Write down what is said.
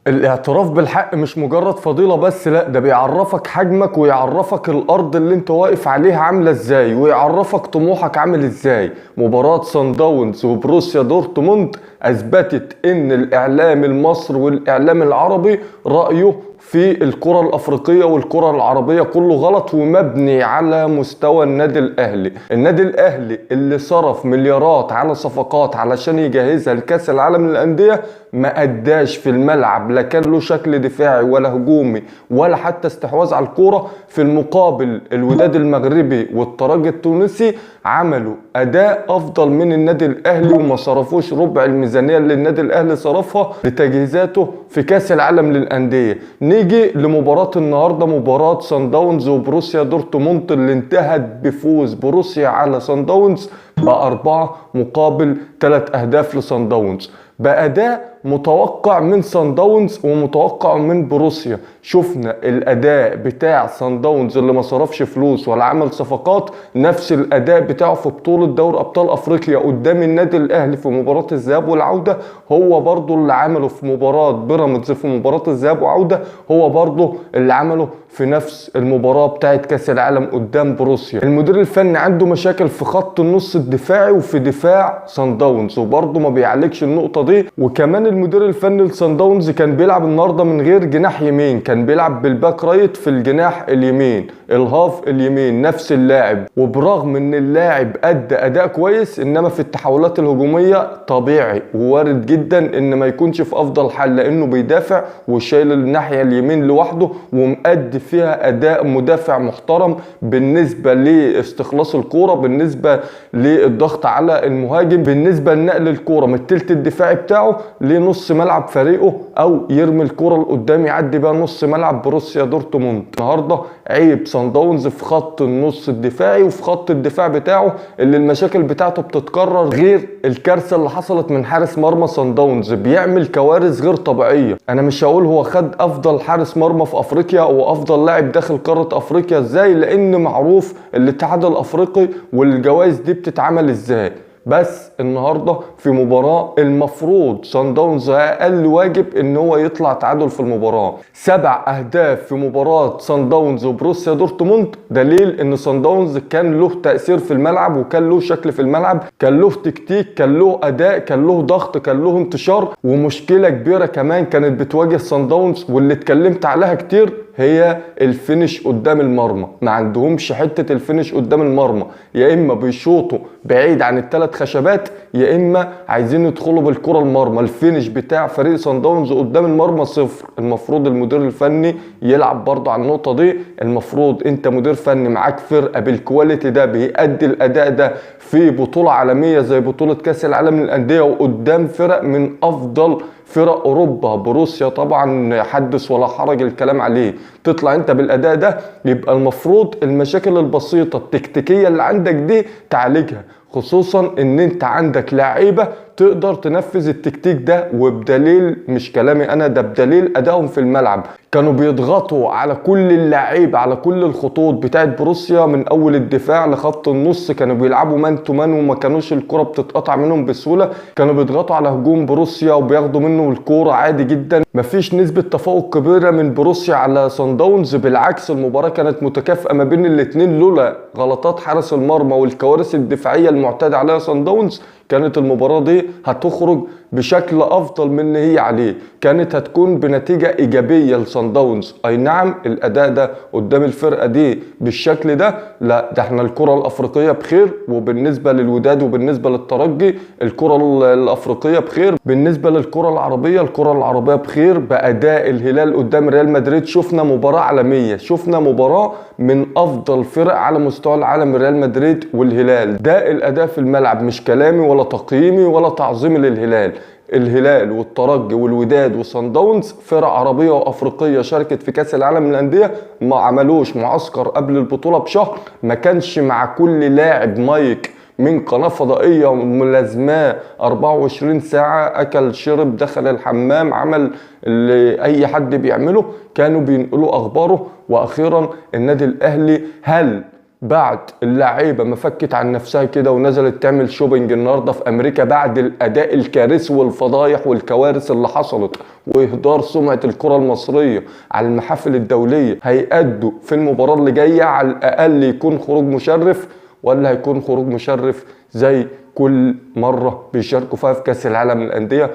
الاعتراف بالحق مش مجرد فضيلة بس، لا ده بيعرفك حجمك ويعرفك الارض اللي انت واقف عليها عاملة ازاي ويعرفك طموحك عامل ازاي. مباراة سان داونز وبروسيا دورتموند اثبتت ان الاعلام المصري والاعلام العربي رأيه في الكرة الافريقية والكرة العربية كله غلط ومبني على مستوى النادي الاهلي. النادي الاهلي اللي صرف مليارات على صفقات علشان يجهزها لكاس العالم للاندية ما اداش في الملعب، لا كان له شكل دفاعي ولا هجومي ولا حتى استحواذ على الكورة. في المقابل الوداد المغربي والترجي التونسي عملوا اداء افضل من النادي الاهلي وما صرفوش ربع الميزانية اللي النادي الاهلي صرفها لتجهيزاته في كاس العالم للاندية. نيجي لمباراة النهارده، مباراة سان داونز وبروسيا دورتموند اللي انتهت بفوز بروسيا على سان داونز ب4 مقابل 3 اهداف لسان داونز، بأداء متوقع من سان داونز ومتوقع من بروسيا. شفنا الأداء بتاع سان داونز اللي ما صرفش فلوس ولا عمل صفقات، نفس الأداء بتاعه في بطولة دوري أبطال أفريقيا قدام النادي الأهلي في مباراة الذهاب والعودة، هو برضو اللي عمله في مباراة بيراميدز في مباراة الذهاب وعودة، هو برضو اللي عمله في نفس المباراة بتاعت كأس العالم قدام بروسيا. المدير الفني عنده مشاكل في خط النص الدفاعي وفي دفاع سان داونز وبرضه ما بيعالجش النقطة دي. وكمان المدير الفني لسان داونز كان بيلعب النهارده من غير جناح يمين، كان بيلعب بال back right في الجناح اليمين، ال half اليمين نفس اللاعب، وبرغم ان اللاعب ادى اداء كويس انما في التحولات الهجومية طبيعي ووارد جدا ان ما يكونش في افضل حال لانه بيدافع وشايل الناحية اليمين لوحده ومؤدي فيها اداء مدافع محترم بالنسبة لاستخلاص الكورة، بالنسبة للضغط على المهاجم، بالنسبة لنقل الكورة من الثلث الدفاعي بتاعه لنص ملعب فريقه او يرمي الكورة لقدام يعدي بيها نص ملعب بروسيا دورتموند. النهارده عيب سان داونز في خط النص الدفاعي وفي خط الدفاع بتاعه اللي المشاكل بتاعته بتتكرر، غير الكارثة اللي حصلت من حارس مرمى سان داونز بيعمل كوارث غير طبيعية. انا مش هقول هو خد افضل حارس مرمى في افريقيا او افضل لاعب داخل قارة افريقيا ازاي، لان معروف الاتحاد الافريقي والجوائز دي بتتعمل ازاي. بس النهارده في مباراة المفروض سان داونز اقل واجب ان هو يطلع تعادل في المباراة. 7 اهداف في مباراة سان داونز وبروسيا دورتموند دليل ان سان داونز كان له تاثير في الملعب وكان له شكل في الملعب، كان له تكتيك، كان له اداء، كان له ضغط، كان له انتشار. ومشكلة كبيرة كمان كانت بتواجه سان داونز واللي اتكلمت عليها كتير هي ال finish قدام المرمى. ما عندهمش حتة ال finish قدام المرمى، يا اما بيشوطوا بعيد عن الثلاث خشبات يا اما عايزين يدخلوا بالكرة المرمى. ال finish بتاع فريق سان داونز قدام المرمى صفر. المفروض المدير الفني يلعب برضه على النقطة دي. المفروض انت مدير فني معاك فرقه بال quality ده بيأدي الاداء ده في بطوله عالمية زي بطوله كاس العالم للاندية وقدام فرق من افضل فرق اوروبا، بروسيا طبعا حدث ولا حرج الكلام عليه، تطلع انت بالاداء ده يبقى المفروض المشاكل البسيطة التكتيكيه اللي عندك دي تعالجها، خصوصا ان انت عندك لعيبة تقدر تنفذ التكتيك ده. وبدليل مش كلامي انا، ده بدليل ادائهم في الملعب، كانوا بيضغطوا على كل اللعيبة على كل الخطوط بتاعت بروسيا من اول الدفاع لخط النص، كانوا بيلعبوا man to man وما كانوش الكره بتتقطع منهم بسهولة، كانوا بيضغطوا على هجوم بروسيا وبياخدوا منه الكورة عادي جدا. مفيش نسبه تفوق كبيرة من بروسيا على سان داونز، بالعكس المباراة كانت متكافئة ما بين الاثنين لولا غلطات حارس المرمى والكوارث الدفاعية المعتاد عليها سان داونز كانت المباراة دي هتخرج بشكل افضل من اللي هي عليه، كانت هتكون بنتيجة ايجابية لسان داونز. اي نعم الاداء ده قدام الفرقة دي بالشكل ده، لا ده احنا الكره الافريقية بخير، وبالنسبة للوداد وبالنسبة للترجي الكره الافريقية بخير، بالنسبة للكرة العربية الكره العربية بخير. باداء الهلال قدام ريال مدريد شفنا مباراة عالمية، شفنا مباراة من افضل فرق على مستوى العالم ريال مدريد والهلال. ده الاداء في الملعب، مش كلامي ولا تقييمي ولا تعظيمي للهلال. الهلال والترجي والوداد وصن داونز فرق عربية وافريقيه شاركت في كاس العالم للاندية، ما عملوش معسكر قبل البطولة بشهر، ما كانش مع كل لاعب مايك من قناة فضائية ملازماه 24 ساعة، اكل شرب دخل الحمام عمل اللي اي حد بيعمله، كانوا بينقلوا اخباره. واخيرا النادي الاهلي هل بعد اللعيبة ما فكت عن نفسها كده ونزلت تعمل شوبينج النهارده في امريكا بعد الاداء الكارثي والفضايح والكوارث اللي حصلت واهدار سمعه الكره المصرية على المحافل الدولية، هيأدوا في المباراة اللي جاية على الاقل يكون خروج مشرف، ولا هيكون خروج مشرف زي كل مرة بيشاركوا فيها في كاس العالم للاندية؟